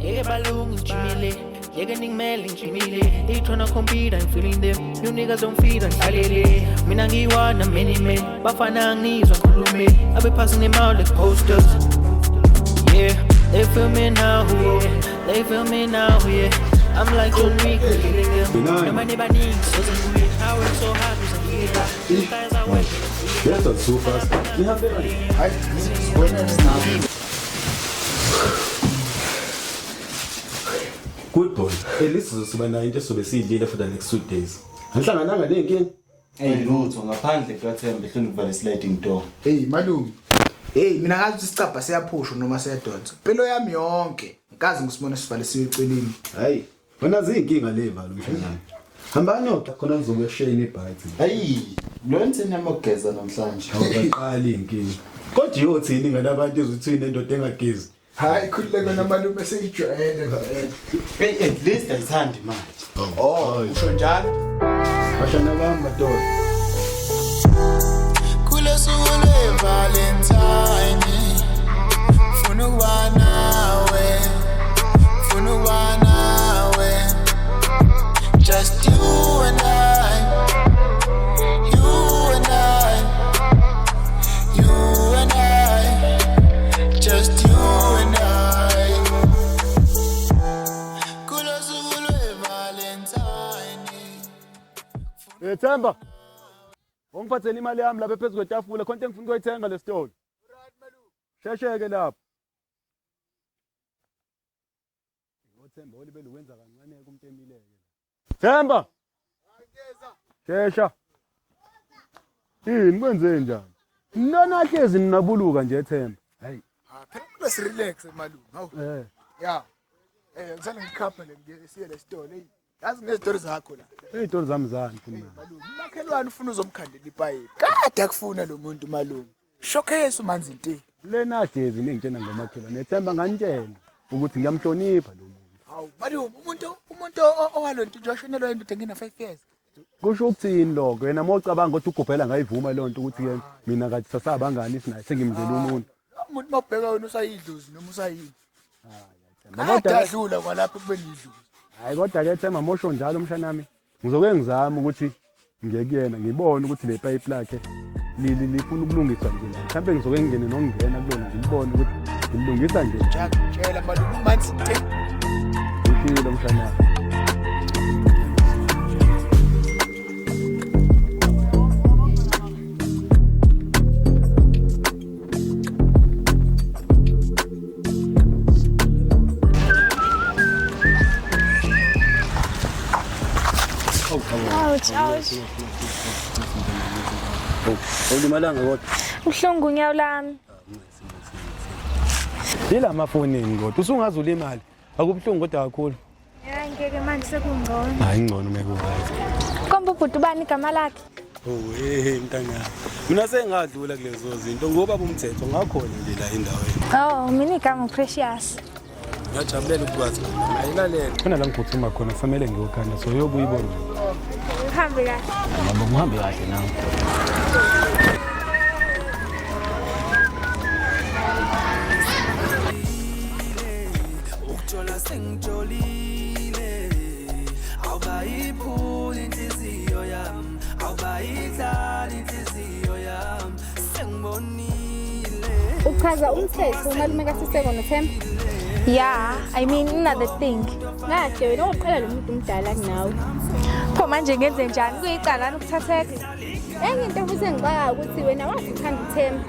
Yeke balungi ngijimile. Yeke ningimele ngijimile. They tryna compete, I'm feeling them. You niggas don't feel ngihlalele. Mina ngiwana many men. Bafana ngizwa ngikhulume. I be passing them out like posters. Yeah, they feel me now, yeah. They feel me now, yeah. I'm like John Wick, killing them. Noma nebaningi, soze ngibuye. I work so hard, ukuze ngifike la. Guys, I work. That was so fast. Nihambe kanje. Good boy. At least sizoba nayo into esobe siyidlile for the next 2 days. Anihlangananga ney'nkinga? Ey lutho ngaphandle kukaThemba ehlula ukuvala sliding door. Hey malume. Hey mina ngazi ukuthi isicabha siyaphushwa noma siyadonsa. Impilo yami yonke ngikaze ngisibone sivalisiwe eceleni. Hayi, wena ziyinkinga le valo mshanami. Hambani yodwa khona nizobe shane ibhayithi. Hayi, lo ntsini yamogeza namhlanje. Awukaqali inkinga. Kodwa iyothini ngalabantu ezuthini endoda engagezi? Hayi khululeka namalume seyijwayele vele. Hey, at least ayithandi manje. Oh, usho njalo? Bashana bami madoda. Kulosuku lwe-Valentine, funa ukuba nawe, funa ukuba nawe. Just you and I, you and I, you and I, just you and I. Kulosuku lwe-Valentine. Eh Themba. Ungiphathele imali yami lapha phezu kwetafula khonto engifuna ukuyithenga lesitolo. Shesheke lapho. Ngothemba olibele wenza kancane kumuntu emileke. Themba. Shesha. Yini kwenze njani? Lona hlezi ninabuluka nje Themba. Hayi. Ah, phela kumele si-relax malume. Hawu. Eh. Ya. Eh ngisale ngikhapha le ngiye siye lesitolo. Hey, yazi ngezitori zakho la. Izitori zami zani futhi manje. Malume, umakhelwane ufuna uzomkhandela ipayipi. Kade akufuna lo muntu malume. Showcase umanzi nti. Lena jezi ningitshena ngomakhelwane. Themba nganitshela ukuthi ngiyamhlonipha lo muntu. Hawu, malume, umuntu owalonto nje washonelwa indoda ngina 5 years. Kusho ukuthini lokho? Yena uma ucabanga ukuthi ugubhela ngayivuma leyo nto ukuthi yena mina ngathi sasabangani sinaye sengimdlela umuntu. Umuntu mawubheka wena usayidlozi noma usayini. Themba, Kade kodwa adlula kwalapho kube nidlozi. Hayi kodwa ke Themba mosho njalo mshanami. Ngizoke ngizame ukuthi ngiye kuyena ngibone ukuthi le pipe lakhe lifuna ukulungiswa nje la. Mhlawumbe ngizoke ngingene nokungena kulona ngilibone ukuthi ngilungisa nje. Jack, tshela malume umanzi nti. Ushilo mshanami. Ouch, ouch. Awulimalanga kodwa. Ubuhlungu unyawo lami. Yila mafonini kodwa usungaze ulimale. Akubuhlungu kodwa kakhulu. Ya ngeke manje sekungcono. Hayi ngcono meke uright. Komba ubhuti ubani igama lakhe? Oh hey mntana. Mina sengadlula kulezo zinto ngoba umthetho ngakhona nje la endaweni. Oh, mina igama uPrecious. Ngiyajabulela ukukwazi. Ayilalela. Khona la ngiphuthuma khona kufanele ngiyokhanda so yobuya ibona. Uhambe kahle. Ngoba ngihambe kahle nawe. Ukujola sengijolile, awukayiphuli inhliziyo yami, awukayidlali inhliziyo yami, sengibonile. Uchaza umthetho umalume kaSiseko noThemba? Yeah, I mean another thing. Ngathi wena uqala lo muntu umdala kunawe. Pho manje ngenze njani? Kuyicala ukuthatheka? Enye into futhi engixaka ukuthi wena wazi uthanda uThemba.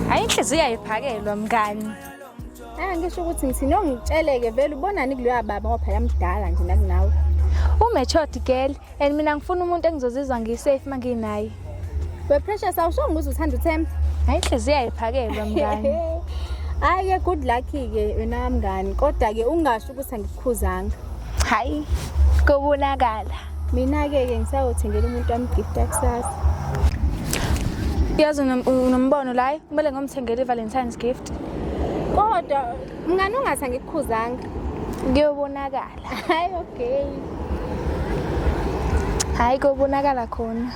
Hayi inhliziyo ayiphakelwa mngani. Ah ngisho ukuthi ngithi nongitsheleke vele ubonani kuloya baba ngoba phela mdala nje nakunawe. U-matured girl and mina ngifuna umuntu engizozizwa ngisafe manginaye. We Precious awusho ukuthi uthanda uThemba? Hayi inhliziyo ayiphakelwa mngani. Hayi ke good luck ke wena mngani kodwa ke ungasho ukuthi angikukhuzanga. Hayi kubonakala. Mina ke ke ngisayothengela umuntu wami gift kusasa. Yazi unombono la, kumele ngomthengele i-Valentine's gift. Kodwa mngani ungathi angikukhuzanga. Kuyobonakala. Hayi okay. Hayi kuyobonakala khona.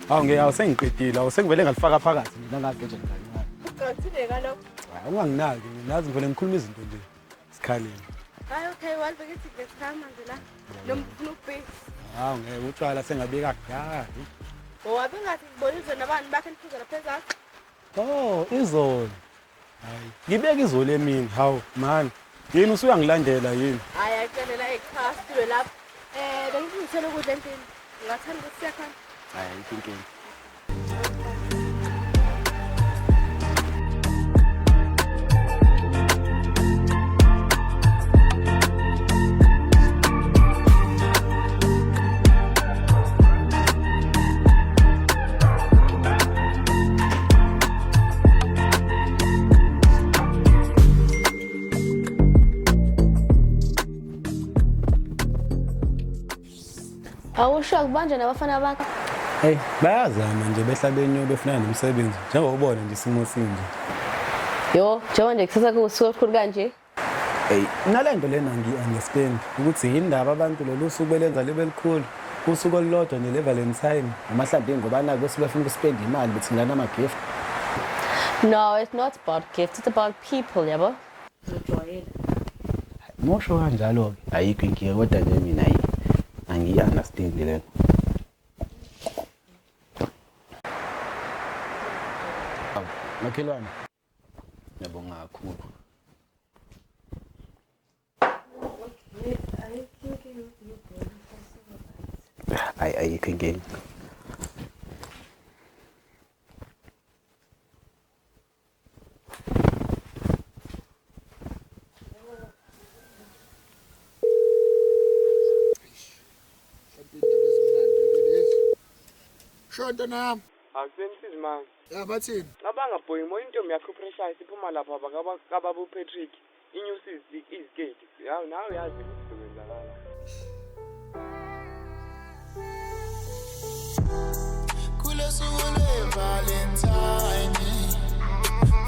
Hawu ngeke awu sengiqedile, awu sengivele ngalifaka phakathi mina ngageja kancane. Uqathile kalokho. Hayi unganginaki, nazi ngivele ngikhuluma izinto nje sikhaleni. Hayi okay, walibeke ithi manje la. Nomfuna ukubheka. Hawu ngeke utshwala sengabeka kudala. Owabe ngathi ngibonile nabantu bakhe niphuza lapha ezansi. Oh, izolo. Hayi, ngibeka izolo emini. Hawu, man. Yini usuyangilandela yini? Hayi ayikelela ekhaya siwe lapha. Bengikuthela ukudla endlini. Ngingathanda ukuthi siyakhona. Hayi, ayikho inkinga. Awusho kubanje nabafana bakho. Hey, bayazama nje behla benyo befuna nomsebenzi njengoba ubona nje isimo sinje. Yo, njengoba nje kusasa kuwusuku olukhulu kanje. Hey, nalento lena ngi-understand ukuthi yindaba abantu lolu suku belenza libe likhulu. Usuku olulodwa nje le-Valentine. Mhlawumbe ngoba naku bese befuna ukuspend imali bethengana ama-gift. No, it's not about gifts, it's about people, yabo. Uzojwayela. Mosho kanjalo-ke ayikho inkinga kodwa nje mina ayi angiyi-understand lento. Makhelwane. Ngiyabonga kakhulu. Hayi ayikho inkinga. Shonto nami. Akusemsizi manje. Ya bathini? Cabanga boy, mo intombi yakho Precious iphuma lapha kababa uPatrick. Inyusi iziketi. Yaw nawe uyazi ukuthi kwenzakala. Kulosuku lwe-Valentine,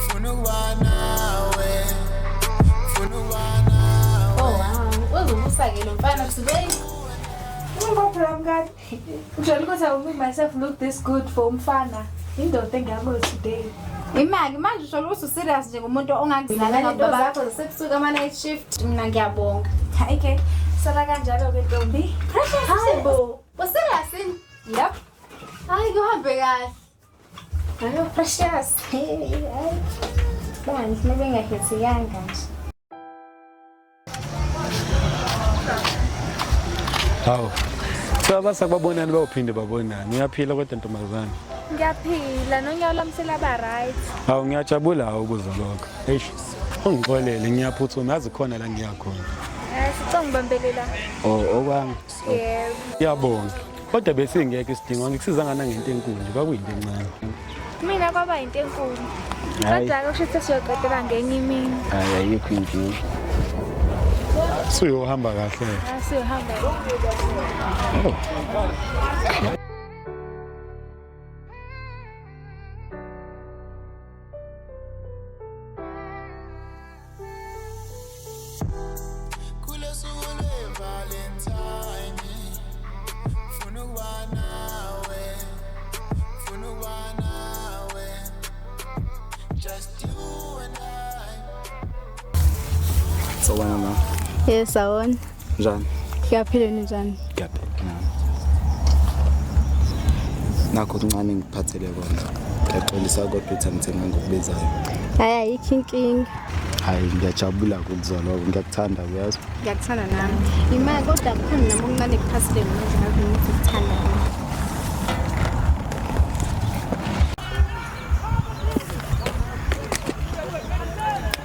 funa ukuba nawe, funa ukuba nawe. Oh wow, uzobusa-ke lo mfana today. Ungipha mngani. Ujwayele ukuthi I will make myself look this good for umfana. Indoda engiyabo today. Imali manje usho ukuthi userious nje ngumuntu ongakuzala Mina into zakho zasebusuku ama night shift mina ngiyabonga. Hayi ke, sala kanjalo ke ntombi. Precious Hayibo. Userious yini? Yep. Hayi kuhambe kahle. Hayo Precious. Hey, hayi. Bandla nobe ngahethekanga nje. Hawu. Cha basakubabonani bawuphinde babonani. Uyaphila kodwa ntombazane. Ngiyaphila nonyawo lwami selaba right. Hawu ngiyajabula hawu ukuzwa lokho. Eish. Ungixolele ngiyaphuthuma yazi khona la ngiyakhona. Sicela ngibambelela. Oh okwami. Yebo. Ngiyabonga. Kodwa besingekho isidingo angikusiza ngento enkulu nje kwakuyinto encane. Mina kwaba into enkulu. Hayi. Kodwa ke kusho ukuthi siyoqedela ngenye imini. Hayi ayikho inkinga. Suyohamba kahle. Siyohamba. Oh. Kulosuku lwe-Valentine, funa ukuba nawe, funa ukuba nawe. Just you and I. Sawubona mama. Yes, awona. Njani? Ngiyaphila njani? Ngiyaphila nami. Nakho kuncane ngiphathele kona. Ngiyaxolisa kodwa ukuthi angithenganga okubizayo. Hayi ayikho inkinga. Hayi ngiyajabula ukuzwa lokho, ngiyakuthanda uyazi. Ngiyakuthanda nami. Imali kodwa kukhona nami okuncane kuphathele manje ngabe ngithi kuthanda.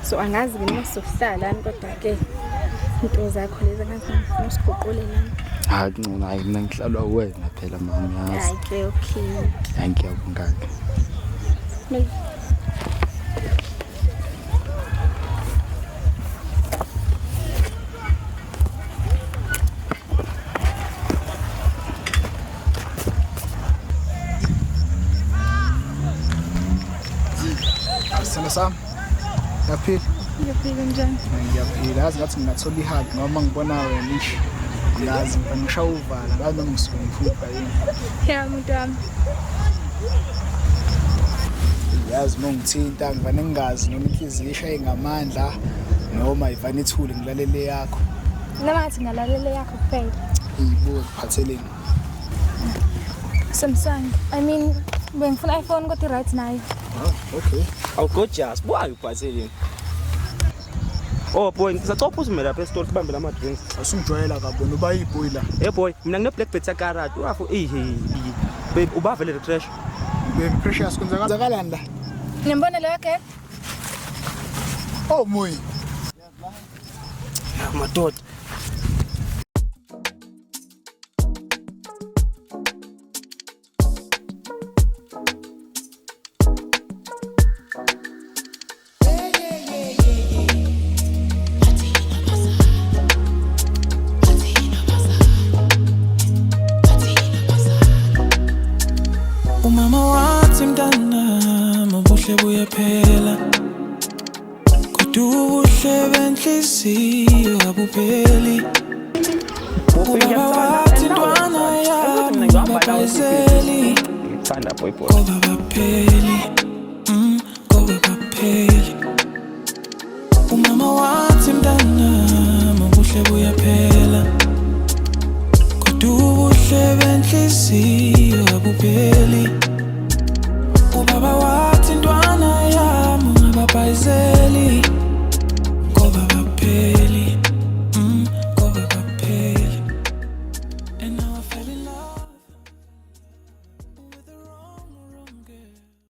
So angazi ke noma sizohlala kodwa ke into zakho lezi angazi noma usiguqule nami. Hayi kungcono, hayi mina ngihlalwa wena phela mama yazi. Hayi ke okay. Hayi ngiyabonga ke. Sithando sami. Ngiyaphila. Ngiyaphila njani? Ngiyaphila. Yazi ngathi ngingathola ihug ngoba ngibona wena isho. Ngazi mfana ngishaya uvala, ngazi noma ngisuke ngiphupha yini. Ya muntu wami. Yazi uma ungithinta ngivane ngingazi noma inhliziyo ishaye ngamandla noma ivane ithule ngilalele yakho. Noma ngathi ngilalele yakho kuphela. Iyibuka kuphatheleni. Samsung. I mean, bengifuna iPhone kodwa i-right nayo. Oh, okay. Awu gorgeous, buayi uphatheleni. Oh boy, ngisacela uphuzume lapha esitolo sibambe lama drinks. Asungijwayela kabona uba yiboy la. Hey boy, mina ngine black bet yakarate. Urafu eh babe ubavele le trash. Baby Precious kwenzakalani la? Nimbona leyo ke? Oh moyi. Madoda. Umama wathi mntanami ubuhle buyaphela, kodwa ubuhle benhliziyo abupheli. Ubaba wathi ntwana yami ungababhayizeli, Ngikuthanda boy boy. ngoba bapheli.